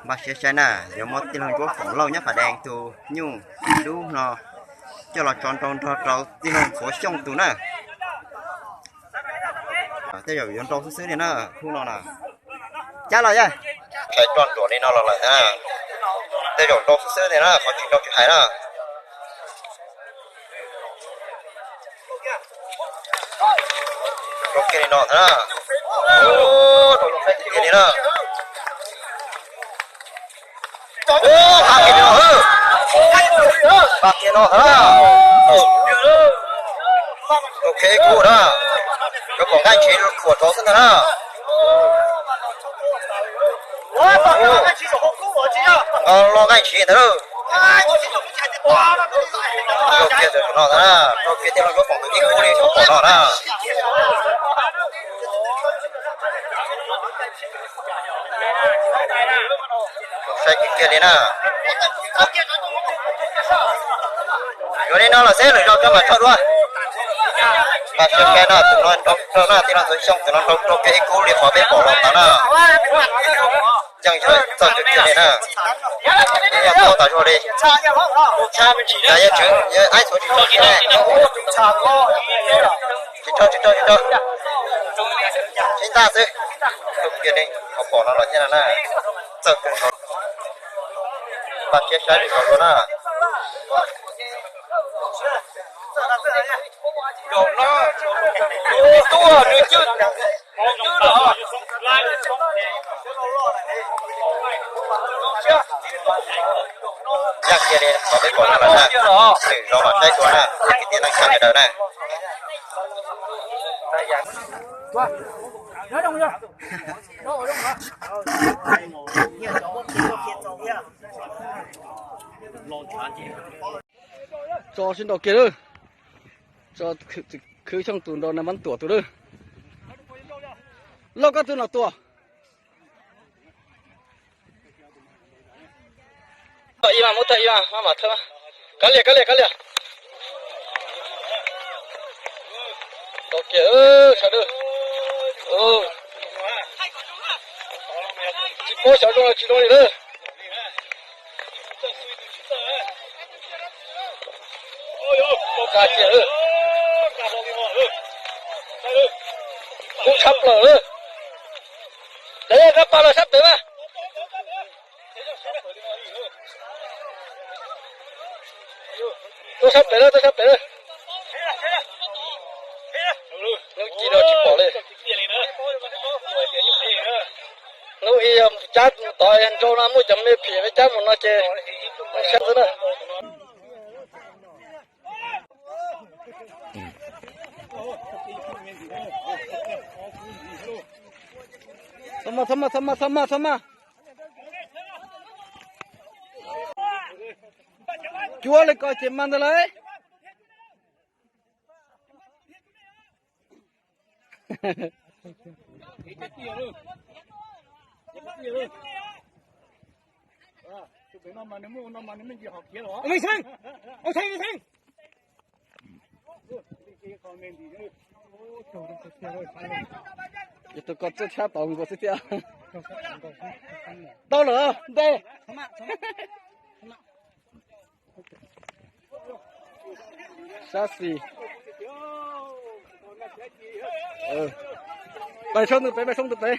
Npaj siab saib na, yuav muab tij laug Ntsuab Foom Lauj nyob Fam Dees tus nyuj dub no coj los tso nrau nrog rau tij laug Ntxhuav Xyooj tus na. Tej zaum yuav nrau xwb xwb li na, hnub no na. Cab los yog, tshais roj nruam li no los lawm na. Tej zaum nrau xwb xwb li na, qhov tsis nrau tsis hais na. Rau kiag li no ntag na. Rau kiag li na. Ua, ha kiag li no, ha kiag no ntag na. Ok, kub na. Yuav pom nqaij ntshis khuam rau xwb ntag na. Los nqaij ntshis ntag na. Rau kiag tam sim no ntag na, rau kiag tij laug Ntsuab Foom tus ib kub li tam sim no na. Saib kiag kiag li na. Yuav li no los xwb, lwm zaus koj mam tso dua. Mas sawv daws no, tus no nrau rau na, tij laug Ntxhuav Xyooj tus no nrau rau kiag ib kub li qhov peb pom los ntawd na. Yeej yog txawj kiag kiag li na. Yeej yog txawj tas zog li. Cas yeej tseem aib txhuav tsis tso kiag ne. Tsis tso, tsis tso, tsis tso. Sib ntaj xwb. Rau kiag li, qhov pom no los thiab no na. Txawj kawg nkaus. Npaj siab saib lwm zaus dua na. Yaj kiag li qhov peb pom no lawm na, lwm zaus mam saib dua na, kwv tij neej tsa sawv daws na. Tso sib nrau kiag lawm. Tso khwv xyoo tus nrau na, Mab Tuam tus lawm. Lauj, koj tus no Tuam. Ib mas muab tag ib mas, maj mam thawb mas. Kav liam, kav liam, kav liam. Tau kiag sawv daws. Tsis paub xyov zoo los tsis zoo li lawm. Tau kiag lawm. Kub tshaj plaws lawm. Lawv yog koj pab los sab pem mas. Tuaj sab pem lawm, tuaj sab pem lawm. Hnub ci no tsis pom li. Hnub i yog cab tod yog nrau no muaj cov me phim cab mus no ces sab xwb na. Thov mas, thov mas, thov mas, thov mas, thov mas. Cuab li ko ces mas ntawd lauj. Ces tus ko txawj tshab tau nkaus xwb thiab. Tau lawm nte. Sab xis. Pais sab ntug pem, pais sab ntug pem.